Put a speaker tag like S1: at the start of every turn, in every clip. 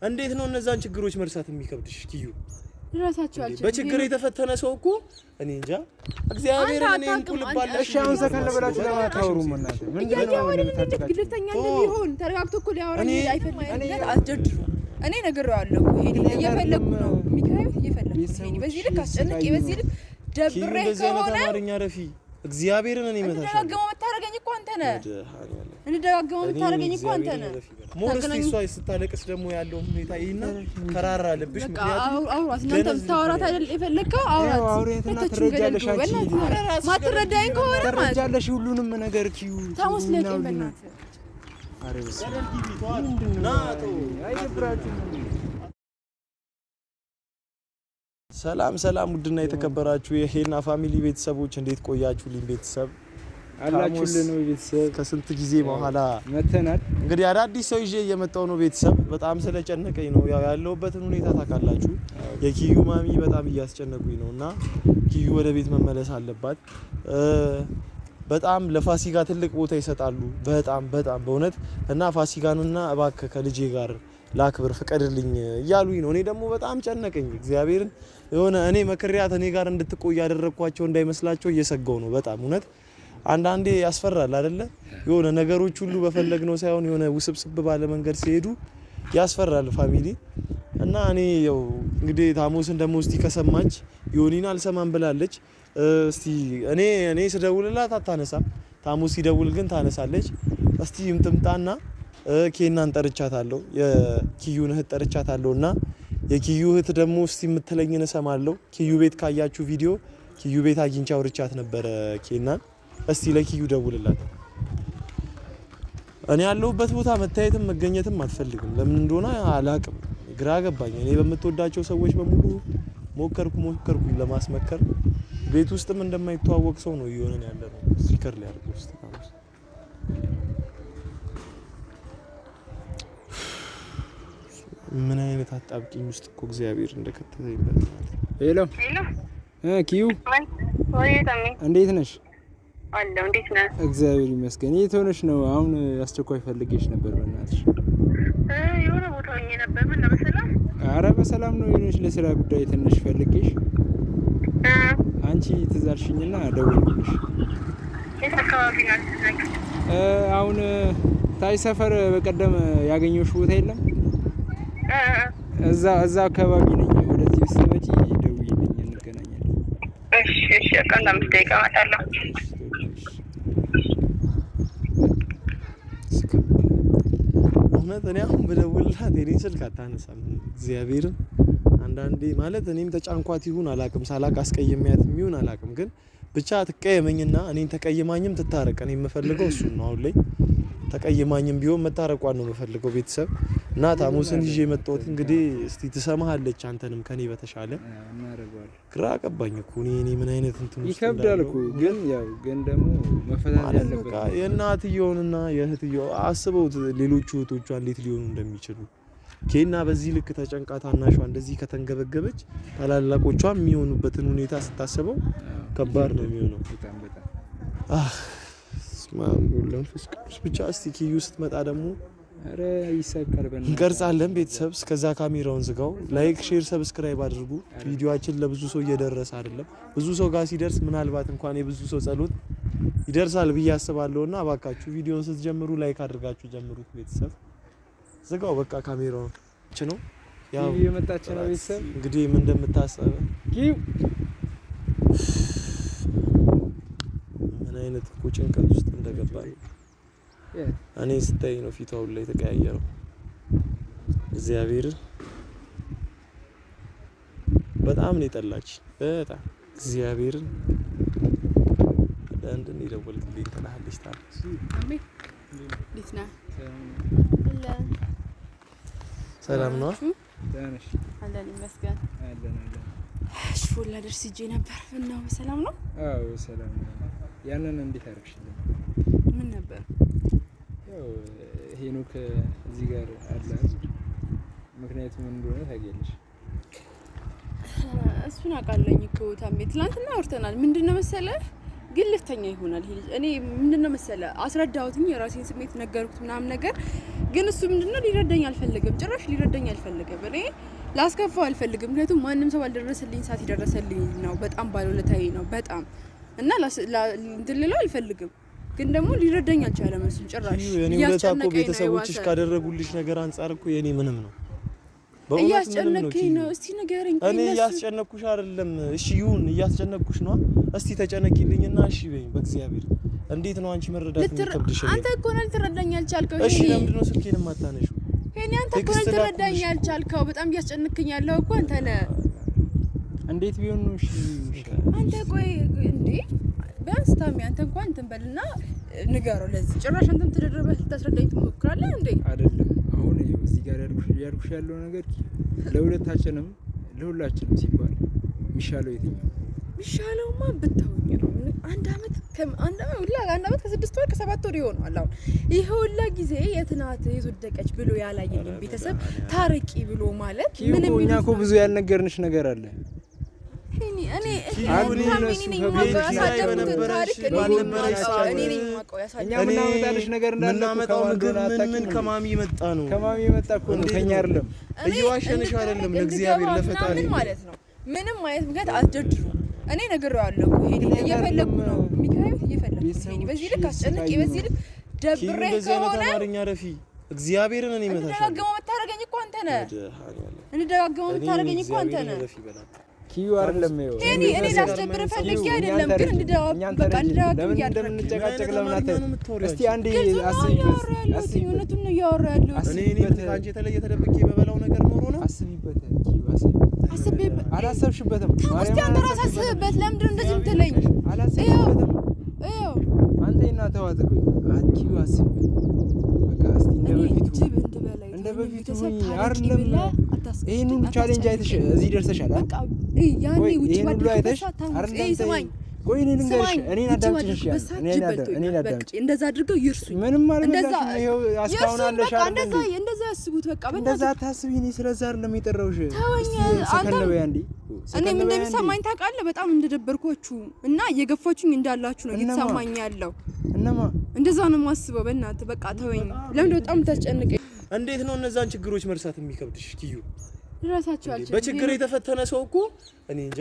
S1: እንዴት ነው እነዛን ችግሮች መርሳት የሚከብድሽ ኪዩ?
S2: ልረሳቸው አልችልም።
S1: በችግር የተፈተነ ሰው እኮ እኔ እንጃ እግዚአብሔር እኔ እንቁልባለሽ።
S3: እሺ አሁን ሰከን ብላችሁ ለምን አታወሩም? እናንተ
S2: እያየሁ አይደል እንዴ ግልፍተኛ እንደሚሆን ተረጋግቶ እኮ ሊያወራኝ አይፈልግም። አስጀድሩ እኔ ነግሬዋለሁ እኮ ሄኒ እየፈለግኩ ነው የሚከራዩት እየፈለግኩ ነው። በዚህ ልክ አስጨንቄ በዚህ ልክ ደብሬ ከሆነ
S1: አማርኛ ረፊ እግዚአብሔርን እኔ እመታሻለሁ።
S2: እንደደጋገመው የምታደርገኝ እኮ አንተ ነህ። እንደደጋገመው የምታደርገኝ እኮ አንተ ነህ።
S1: more እስቲ እሷ ስታለቅስ ደግሞ ያለውን ሁኔታ ይህና ከራራ ልብሽ። ምክንያቱም
S2: አውራት እናንተ ብታወራት አይደል የፈለግከው? አውራት
S3: ትረጃለሽ። አንቺ
S2: ማትረዳኝ ከሆነ ማለት
S3: ትረጃለሽ ሁሉንም ነገር ኪዩ
S2: ታሞስ ለቀኝ በእናትህ።
S3: ኧረ በስመ አብ አይደብራችሁም?
S1: ሰላም ሰላም፣ ውድና የተከበራችሁ የሄና family ቤተሰቦች እንዴት ቆያችሁልኝ? ቤተሰብ
S3: አላችሁልን ነው? ቤተሰብ
S1: ከስንት ጊዜ በኋላ
S3: መተናል።
S1: እንግዲህ አዳዲስ ሰው ይዤ እየመጣሁ ነው። ቤተሰብ በጣም ስለጨነቀኝ ነው። ያው ያለሁበትን ሁኔታ ታውቃላችሁ። የኪዩ ማሚ በጣም እያስጨነቁኝ ነው እና ኪዩ ወደ ቤት መመለስ አለባት። በጣም ለፋሲካ ትልቅ ቦታ ይሰጣሉ። በጣም በጣም በእውነት እና ፋሲካንና እባክህ ከልጄ ጋር ላክብር ፍቀድልኝ እያሉኝ ነው። እኔ ደግሞ በጣም ጨነቀኝ። እግዚአብሔርን የሆነ እኔ መክሪያት እኔ ጋር እንድትቆይ ያደረግኳቸው እንዳይመስላቸው እየሰጋው ነው በጣም እውነት። አንዳንዴ ያስፈራል አይደለ? የሆነ ነገሮች ሁሉ በፈለግነው ሳይሆን የሆነ ውስብስብ ባለ መንገድ ሲሄዱ ያስፈራል family። እና እኔ ያው እንግዲህ ታሞስን ደግሞ እስቲ ከሰማች ዮኒን አልሰማም ብላለች። እስቲ እኔ ስደውልላት አታነሳም። ታሞስ ሲደውል ግን ታነሳለች። እስቲ ትምጣና ኬናን ጠርቻታለሁ፣ የኪዩን እህት ጠርቻታለሁ። እና የኪዩ እህት ደግሞ እስቲ የምትለኝን እሰማለሁ። ኪዩ ቤት ካያችሁ ቪዲዮ ኪዩ ቤት አግኝቼ አውርቻት ነበረ ኬናን። እስቲ ለኪዩ ደውልላት። እኔ ያለሁበት ቦታ መታየትም መገኘትም አትፈልግም። ለምን እንደሆነ አላቅም፣ ግራ ገባኝ። እኔ በምትወዳቸው ሰዎች በሙሉ ሞከርኩ ሞከርኩኝ ለማስመከር። ቤት ውስጥም እንደማይተዋወቅ ሰው ነው እየሆነን ያለ ነው። speaker ላይ አድርጎ ውስጥ ምን አይነት አጣብቂኝ ውስጥ እኮ እግዚአብሔር እንደከተተኝ።
S3: Hello ኪዩ እንዴት ነሽ?
S4: አለሁ። እንዴት ነህ?
S3: እግዚአብሔር ይመስገን። የት ሆነሽ ነው? አሁን አስቸኳይ ፈልጌሽ ነበር። በእናትሽ
S4: የሆነ ቦታ ሆኜ ነበር። ምን ነው በሰላም?
S3: አረ በሰላም ነው። የሆነች ለስራ ጉዳይ ትንሽ ፈልጌሽ አንቺ ትዝ አልሽኝና ደወልኩልሽ።
S4: የት አካባቢ ናት?
S3: አሁን ታይ ሰፈር በቀደም ያገኘሁሽ ቦታ የለም? እዛ አካባቢ ነኝ። ወደዚህ ስትመጪ ደውዪልኝ፣ እንገናኛለን።
S4: እሺ፣ እሺ። በቃ አንድ 5 ደቂቃ እመጣለሁ።
S1: እውነት እኔ አሁን ብደውልላት የኔን ስልክ አታነሳም። እግዚአብሔርን አንዳንዴ ማለት እኔም ተጫንኳት ይሁን አላቅም፣ ሳላቅ አስቀይሜያት ይሁን አላቅም፣ ግን ብቻ ትቀየመኝና እኔን ተቀይማኝም ትታረቅ። እኔ የምፈልገው እሱን ነው። አሁን ላይ ተቀይማኝም ቢሆን መታረቋን ነው የምፈልገው። ቤተሰብ እና ታሙስን ይዤ የመጣሁት እንግዲህ እስቲ ትሰማሃለች፣ አንተንም ከኔ በተሻለ ግራ ገባኝ እኮ እኔ ምን አይነት እንትን ውስጥ
S3: ይከብዳል እኮ ግን ያው ግን ደግሞ መፈታት ያለበት
S1: በቃ የእናትየውንና የእህትየው አስበውት ሌሎቹ እህቶቿ እንዴት ሊሆኑ እንደሚችሉ ኬና በዚህ ልክ ተጨንቃ ታናሿ እንደዚህ ከተንገበገበች ታላላቆቿ የሚሆኑበትን ሁኔታ ስታስበው ከባድ ነው የሚሆነው።
S3: በጣም በጣም
S1: መንፈስ ቅዱስ ብቻ። እስቲ ኪዩ ስትመጣ ደግሞ
S3: ኧረ ይሳካል። በእናትህ
S1: እንቀርጻለን። ቤተሰብ እስከዛ ካሜራውን ዝጋው። Like፣ share፣ subscribe አድርጉ። ቪዲዮአችን ለብዙ ሰው እየደረሰ አይደለም። ብዙ ሰው ጋር ሲደርስ ምናልባት እንኳን የብዙ ሰው ጸሎት ይደርሳል ብዬ አስባለሁና እባካችሁ ቪዲዮን ስትጀምሩ like አድርጋችሁ ጀምሩት። ቤተሰብ ዝጋው በቃ ካሜራውን ነው
S3: ያው እየመጣች ነው። ቤተሰብ
S1: እንግዲህ ምን እንደምታሰበ
S3: ኪዩ
S1: ምን አይነት እኮ ጭንቀት ውስጥ እንደገባ እኔ ስታይ ነው ፊቷ ሁላ የተቀያየረው። እግዚአብሔር በጣም ነው የጠላች። በጣም እግዚአብሔርን ለእንድን የደወልክልኝ ትልሃለች። ሰላም ነው
S2: አለን ይመስገን። እሺ ፎላ ደርስ ሂጄ ነበር እና በሰላም ነው?
S3: አዎ ሰላም ነው። ያንን እንዴት አደረግሽልኝ?
S2: ምን ነበር?
S3: ያው ሄኖክ እዚህ ጋር አለ። ምክንያቱም ምን እንደሆነ ታውቂያለሽ።
S2: እሱን አውቃለሁኝ እኮ ታሜ፣ ትናንትና አውርተናል። ምንድነው መሰለህ ግልፍተኛ ይሆናል ይሄ ልጅ። እኔ ምንድነው መሰለህ አስረዳሁትኝ፣ የራሴን ስሜት ነገርኩት ምናምን ነገር። ግን እሱ ምንድነው ሊረዳኝ አልፈለገም። ጭራሽ ሊረዳኝ አልፈለገም። እኔ ላስከፋው አልፈልግም። ምክንያቱም ማንም ሰው ባልደረሰልኝ ሰዓት የደረሰልኝ ነው። በጣም ባለውለታዬ ነው በጣም እና እንትን ልለው አልፈልግም። ግን ደግሞ ሊረዳኝ አልቻለም። እሱ ጭራሽ
S1: የኔ ውለታ እኮ ቤተሰቦችሽ ካደረጉልሽ ነገር አንጻር እኮ የኔ ምንም ነው።
S2: እያስጨነቅከኝ ነው። እስቲ ንገረኝ።
S1: እኔ እያስጨነቅኩሽ አይደለም። እሺ ይሁን፣ እያስጨነቅኩሽ ነው። እስቲ ተጨነቂልኝና እሺ በይኝ በእግዚአብሔር። እንዴት ነው አንቺ መረዳት የሚከብድሽ?
S2: አንተ እኮ ነው ልትረዳኝ ያልቻልከው።
S1: እሺ ለምንድን ነው ስልኬን የማታነሺው?
S2: ይሄኔ አንተ እኮ ነው ልትረዳኝ ያልቻልከው። በጣም እያስጨነቅከኝ ያለው እኮ አንተ ነህ።
S3: እንዴት ቢሆን ነው? እሺ
S2: አንተ ቆይ እንዴ ቢያንስ ታሚ አንተ እንኳን እንትን በልና ንገረው። ለዚህ ጭራሽ አንተም ተደርበህ ልታስረዳኝ ትሞክራለህ እንዴ?
S3: አይደለም አሁን እዚህ ጋር ያልኩሽ ያለው ነገር ለሁለታችንም ለሁላችንም ሲባል የሚሻለው የትኛው?
S2: የሚሻለውማ ብታውኝ ነው። አንድ አመት አንድ አመት ከ6 ወር ከ7 ወር ይሆናል። አሁን ይሄ ሁላ ጊዜ የት ናት የት ወደቀች ብሎ ያላየኝም ቤተሰብ ታረቂ ብሎ ማለት
S3: ምንም እኛ እኮ ብዙ ያልነገርንሽ ነገር አለ። እኛ የምናመጣልሽ ነገር እንዳለ
S1: የምናመጣው ምግብ ምን ከማሚ የመጣ ነው።
S3: ከማሚ የመጣ እኮ ነው፣ ከኛ አይደለም።
S1: እየዋሸንሽ አይደለም። ለእግዚአብሔር ለፈጣሪ
S2: ማለት ነው። ምንም አይነት ምክንያት አትደርድሩ። እኔ ነግሬዋለሁ። ይሄ እየፈለኩ ነው፣ ሚካኤል እየፈለኩ ነው። በዚህ ልክ አስጨንቄ፣ በዚህ ልክ ደብሬ ከሆነ
S1: አማርኛ ረፊ እግዚአብሔርን እኔ እመታሻለሁ።
S2: እንደደጋገመው የምታደርገኝ እኮ አንተ ነህ። እንደደጋገመው የምታደርገኝ እኮ አንተ ነህ።
S3: ኪዩ አይደለም ይኸው
S2: እኔ ላስደብር ፈልጌ አይደለም፣ ግን በቃ እንድደዋወል
S3: እንደምንጨቃጨቅ ለምን አታይም? እስቲ አንዴ አስቢበት።
S2: እውነቱን ነው እያወራሁ ያለሁት።
S1: እኔ ከአንቺ የተለየ ተደብቄ በበላው ነገር ኖሮ ነው።
S3: አስቢበት ኪዩ፣ አስቢበት። አላሰብሽበትም።
S2: እስቲ አንተ ራስህ አስብበት። ለምንድን ነው እንደዚህ የምትለኝ?
S3: አላሰብሽበትም።
S2: ይኸው
S3: አንተ እና ተዋት እኮ ኪዩ፣ አስቢበት። በቃ እስቲ እንደ በፊቱ አይደለም። ይሄን ሁሉ challenge አይተሽ እዚህ ደርሰሻል።
S2: በቃ ያኔ ውጭ ባደረኩበት ሰዓት
S3: ቆይ እኔ ልንገርሽ፣ እኔን አዳምጪኝ። እሺ እኔን አዳምጪኝ።
S2: እንደዛ አድርገው ይርሱኝ።
S3: ምንም አልመላሽም። ይኸው እስካሁን አለሽ አይደል?
S2: እንደዛ እንደዛ ያስቡት። በቃ
S3: እንደዛ አታስቢ። እኔ ስለዛ አይደለም የጠራሁሽ።
S2: ተወኝ።
S3: ሰከን በይ አንዴ።
S2: እኔም እንደሚሰማኝ ታውቃለህ። በጣም እንደደበርኳችሁ እና እየገፋችሁኝ እንዳላችሁ ነው እየተሰማኝ ያለው።
S3: እነማ
S2: እንደዛ ነው የማስበው። በእናትህ በቃ ተወኝ። ለምን በጣም ታስጨንቀኝ?
S1: እንዴት ነው እነዛን ችግሮች መርሳት የሚከብድሽ ኪዩ?
S2: ልረሳቸው አልችልም።
S1: በችግር የተፈተነ ሰው እኮ እኔ እንጃ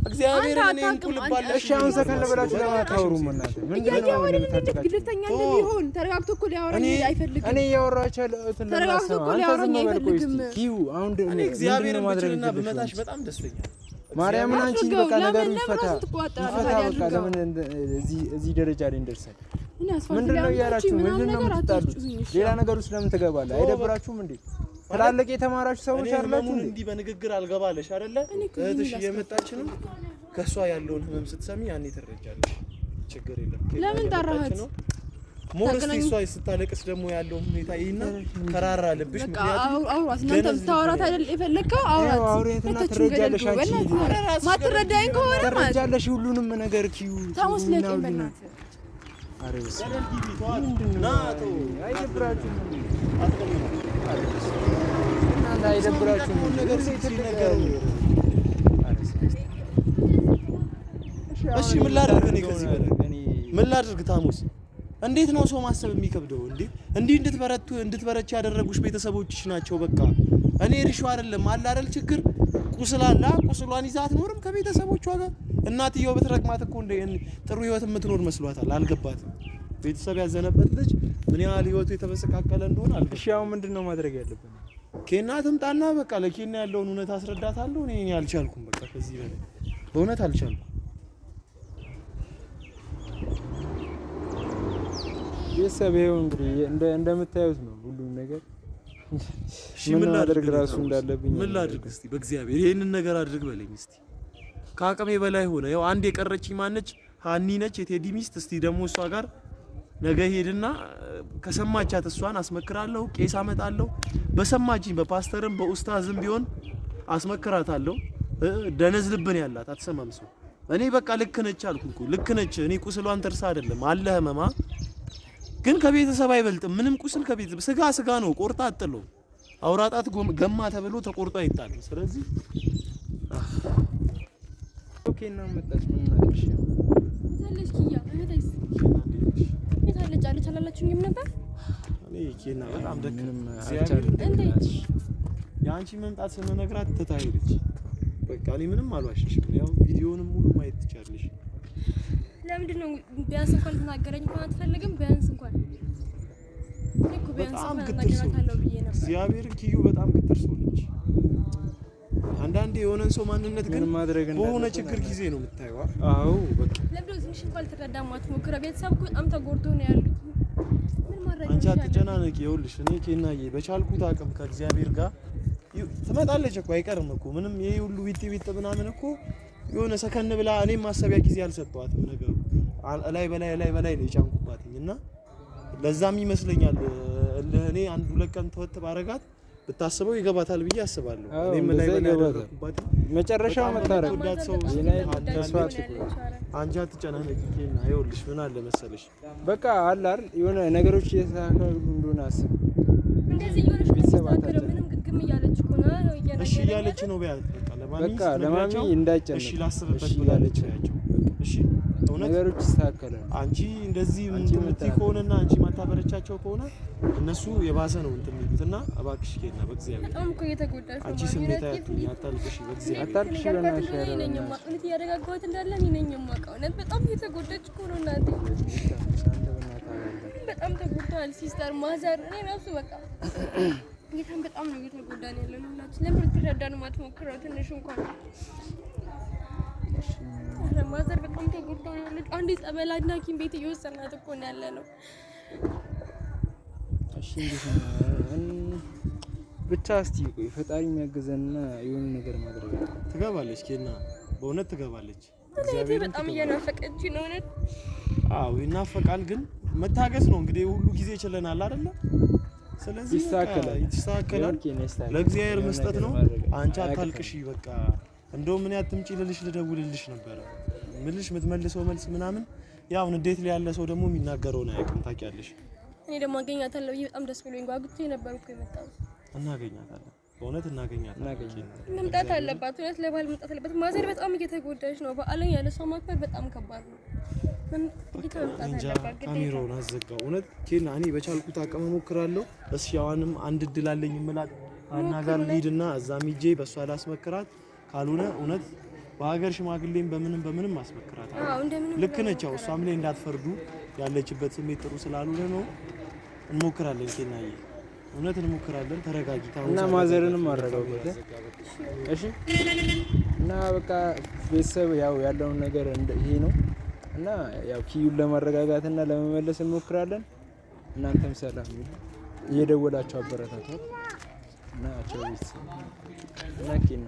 S1: እግዚአብሔር እኔ እንቁልባለሽ።
S3: እሺ አሁን ሰከን ብላችሁ ለምን አታወሩም? እናንተ
S2: እያየሁ ግልፍተኛ እንደሚሆን ተረጋግቶ እኮ ሊያወራኝ አይፈልግም።
S3: እኔ እያወራኋቸው ያለሁትን
S2: ተረጋግቶ እኮ ሊያወራኝ አይፈልግም።
S3: ኪዩ አሁን
S1: እኔ እግዚአብሔርን ብችልና ብመታሽ በጣም ደስተኛ
S3: ማርያምን አንቺ በቃ ነገሩ ይፈታ ይፈታ። በቃ ለምን እዚህ ደረጃ ላይ እንደርሳለን? ምንድን ነው እያላችሁ ምንድን ነው የምትጣሉት? ሌላ ነገር ውስጥ ለምን ትገባለህ? አይደብራችሁም እንዴ? ትላልቅ የተማራችሁ ሰዎች አላችሁ እንዴ?
S1: እንዲህ በንግግር አልገባለሽ አይደለ? እህትሽ እየመጣች ነው። ከእሷ ያለውን ህመም ስትሰሚ ያኔ ትረጃለሽ። ችግር የለም።
S2: ለምን ጠራሃት?
S1: more እስቲ እሷ ስታለቅስ ደግሞ ያለውን ሁኔታ ይህና ከራራ ልብሽ።
S2: ምክንያቱም አውራት እናንተ ብታወራት አይደል የፈለግከው? አውራት
S3: ትረጃለሽ። አንቺ
S2: ማትረዳኝ ከሆነ ማለት
S3: ትረጃለሽ ሁሉንም ነገር ኪዩ
S2: ታሙስ ለቀኝ በእናትህ
S3: አይደብራችሁም?
S1: እሺ ምን ላድርግ? እኔ ከዚህ በላይ ምን ላድርግ? ታሙስ እንዴት ነው ሰው ማሰብ የሚከብደው እንዴ? እንዲህ እንድትበረቱ እንድትበረች ያደረጉሽ ቤተሰቦችሽ ናቸው። በቃ እኔ እርሾ አይደለም አለ አይደል ችግር ቁስል አለ። ቁስሏን ይዛ አትኖርም ከቤተሰቦቿ ጋር። እናትየው ብትረግማት እኮ እንደ ጥሩ ህይወት የምትኖር መስሏታል። አልገባትም። ቤተሰብ ያዘነበት ልጅ ምን ያህል ህይወቱ የተመሰቃቀለ እንደሆነ አልገባትም።
S3: እሺ አሁን ምንድን ነው ማድረግ ያለብን?
S1: ኬና ትምጣና በቃ ለኬና ያለውን እውነት አስረዳታለሁ። እኔ አልቻልኩም። በቃ ከዚህ በላይ በእውነት አልቻልኩም።
S3: ቤተሰብ ይኸው እንግዲህ እንደምታዩት ነው ሁሉም ነገር። ምን ማድረግ ራሱ እንዳለብኝ
S1: ምን ላድርግ እስቲ በእግዚአብሔር ይሄንን ነገር አድርግ በለኝ እስቲ። ከአቅሜ በላይ ሆነ። ያው አንድ የቀረችኝ ማነች? ሀኒ ነች፣ የቴዲ ሚስት። እስቲ ደግሞ እሷ ጋር ነገ ሄድና ከሰማቻት እሷን አስመክራለሁ፣ ቄስ አመጣለሁ። በሰማችኝ በፓስተርም በኡስታዝም ቢሆን አስመክራታለሁ። ደነዝ ልብን ያላት አትሰማም ሰው። እኔ በቃ ልክ ነች አልኩ እኮ ልክ ነች። እኔ ቁስሏን ትርሳ አይደለም አለ ህመማ ግን ከቤተሰብ አይበልጥም። ምንም ቁስል ከቤተሰብ ስጋ ስጋ ነው። ቆርጣ አጥለው አውራጣት ገማ ተብሎ ተቆርጦ አይጣልም። ስለዚህ
S3: okay እና መጣች። ምን እናድርግሽ?
S2: የታለች ኪያ? እህቴስ የታለች? አለች አላላችሁኝም ነበር?
S1: እኔ እኔ ኬና በጣም
S3: ምንም
S1: ደከመኝ።
S3: አልቻልኩም።
S1: የአንቺ መምጣት ስንነግራት ትታ ሄደች። በቃ እኔ ምንም አልዋሽሽም። ያው ቪዲዮንም ሙሉ ማየት ትቻለሽ።
S5: ለምንድን ነው ቢያንስ እንኳን ልትናገረኝ እንኳን አትፈልግም? ቢያንስ እንኳን እኔ እኮ ቢያንስ
S1: በጣም
S5: እንኳን
S1: ግትር ሰው
S5: እናገራታለሁ
S1: ነች።
S5: ብዬ ነበር።
S1: እግዚአብሔርን ኪዩ በጣም ግትር ሰው ነች። አንዳንዴ የሆነን ሰው ማንነት ግን
S3: ምን ማድረግ
S1: በሆነ
S3: እንዳለብን
S1: ችግር ጊዜ ነው የምታየው።
S3: አዎ በቃ
S5: ለምንድን ነው ትንሽ እንኳን ልትረዳ የማትሞክረው? ቤተሰብ እኮ በጣም ተጎድቶ ነው ያሉት። ምን ማድረግ
S1: አንቺ
S5: ይሻላል?
S1: አትጨናነቂ። ይኸውልሽ እኔ ኬናዬ በቻልኩት አቅም ከእግዚአብሔር ጋር ትመጣለች እኮ አይቀርም እኮ ምንም ይሄ ሁሉ ቢጥ ቢጥ ምናምን እኮ የሆነ ሰከን ብላ እኔም ማሰቢያ ጊዜ አልሰጠኋትም። ነገሩ ላይ በላይ ላይ በላይ ነው የጫንኩባትኝ እና ለዛም ይመስለኛል እልህ እኔ አንድ ሁለት ቀን ተወት ባረጋት ብታስበው ይገባታል ብዬ አስባለሁ።
S3: አዎ፣
S1: እኔም ላይ
S3: እንደዛ
S1: በላይ
S3: ይገባታል።
S1: ያደረኩባት
S3: መጨረሻው
S1: በጣም
S3: መታረቅ
S1: የምትወዳት ሰው
S5: በጣም
S3: ሌላ
S5: እየተጎዳች
S3: ተስፋ
S5: ነው
S3: አትቁረጥ።
S5: ያለችው። ኧረ
S1: አንቺ አትጨናነቂ ኬና። ይኸውልሽ ምን አለ መሰለሽ
S3: በቃ አለ አይደል የሆነ ነገሮች እየተስተካከሉ እንደሆነ አስብ።
S5: እንደዚህ እየሆነች ነው
S3: ቤተሰብ
S5: የሚስተካከለው።
S3: አታጨናንቅ።
S5: ምንም ግግም እያለች እኮ ነው
S1: እሺ
S5: እየነገረኝ
S1: እያለች ነው ቢያት በቃ ለማሚ
S3: በቃ ለማሚ
S1: ስትነግራቸው
S3: እንዳይጨነቅ
S1: እሺ ላስብበት
S3: እሺ
S1: ብላለች
S3: እያለች
S1: ያቸው። እሺ እውነት
S3: ነገሮች ይስተካከላሉ።
S1: አንቺ እንደዚህ
S3: አንቺ
S1: እንትን የምትይ
S3: መታ-
S1: ከሆነና አንቺ ማታበረቻቸው ከሆነ እነሱ የባሰ ነው እንትን የሚሉት እና እባክሽ ኬና በእግዚአብሔር
S5: በጣም እኮ እየተጎዳች ነው
S1: አንቺ
S5: ማሚ።
S1: ስሜታዊ
S5: እውነት
S1: አትሁኚ፣ አታልቅሽ በእግዚአብሔር።
S3: አታልቅሽ
S5: እያልኳት
S3: በእናትሽ፣
S5: እንደሆነ እኔ ነኝ
S3: ኧረ
S5: የማውቀው። እውነት እያረጋጋኋት እንዳለ እኔ ነኝ የማውቀው። እውነት በጣም እየተጎዳች እኮ ነው እናቴ።
S3: አንተ በእናትህ አባል።
S5: በጣም ተጎድተዋል sister፣ mother፣ እኔ ራሱ በቃ ጌታን በጣም ነው እየተጎዳን ያለ ነው ሁላችን። ለምን ልትረዳን የማትሞክረው ትንሽ እንኳን? ኧረ mother በጣም ተጎድተው ነው ያሉት። አንዴ ጸበል አንድ ሐኪም ቤት እየወሰድናት እኮ ነው ያለ ነው።
S3: እሺ እንዴት ነው? ብቻ እስቲ ቆይ ፈጣሪ የሚያግዘንና የሆነ ነገር ማድረግ አለ።
S1: ትገባለች ኬና፣ በእውነት ትገባለች።
S5: እህቴ
S1: እግዚአብሔርን
S5: በጣም
S1: ትገባለች።
S5: እየናፈቀች ነው እውነት።
S1: አዎ ይናፈቃል፣ ግን መታገስ ነው እንግዲህ። ሁሉ ጊዜ ችለናል አይደለ? ስለዚህ በቃ
S3: ይስተካከላል።
S1: ይስተካከላል።
S3: ኬና ይስተካከላል።
S1: ለእግዚአብሔር
S3: የሆነ
S1: መስጠት
S3: ነገር
S1: ነው።
S3: ማድረግ አለ።
S1: አንቺ
S3: አያቅተንም።
S1: አታልቅሺ በቃ። እንደውም እኔ አትምጪ ልልሽ ልደውልልሽ ነበረ ምልሽ የምትመልሰው መልስ ምናምን ያው ንዴት ላይ ያለ ሰው ደግሞ የሚናገረውን አያውቅም ታውቂያለሽ።
S5: እኔ ደግሞ አገኛታለሁ ብዬ በጣም ደስ ብሎኝ ጓጉቼ ነበር እኮ የመጣሁት።
S1: እናገኛታለን፣ በእውነት እናገኛታለን።
S3: እናገኛታለን።
S5: መምጣት አለባት እውነት፣ ለበዓል መምጣት አለባት። mother በጣም እየተጎዳች ነው። በዓልን ያለ ሰው ማክበር በጣም ከባድ ነው። ግዴታ መምጣት
S1: እንጃ
S5: አለባት ግዴታ።
S1: ካሜራውን አዘጋው። እውነት ኬና እኔ በቻልኩት አቅም እሞክራለሁ። እስኪ አሁንም አንድ እድል አለኝ የምላት ሀና ጋር ልሂድና እዛም ሂጄ በእሷ ላስመክራት። ካልሆነ እውነት በሀገር ሽማግሌም በምንም በምንም አስመክራት።
S5: አዎ እንደምንም
S1: ልክ ነች። ያው እሷም ላይ እንዳትፈርዱ ያለችበት ስሜት ጥሩ ስላልሆነ ነው። እንሞክራለን ኬናዬ፣ እውነት እንሞክራለን። ተረጋጊ። ታሁን
S3: እና
S1: ሳረጋጋ
S3: ማዘርንም አረጋጉት። እሺ እና በቃ ቤተሰብ ያው ያለውን ነገር ይሄ ነው እና ያው ኪዩን ለማረጋጋትና ለመመለስ እንሞክራለን። እናንተም ሰላም ይሁን እየደወላችሁ አበረታቷት እና ቻው ቤተሰብ እና ኬና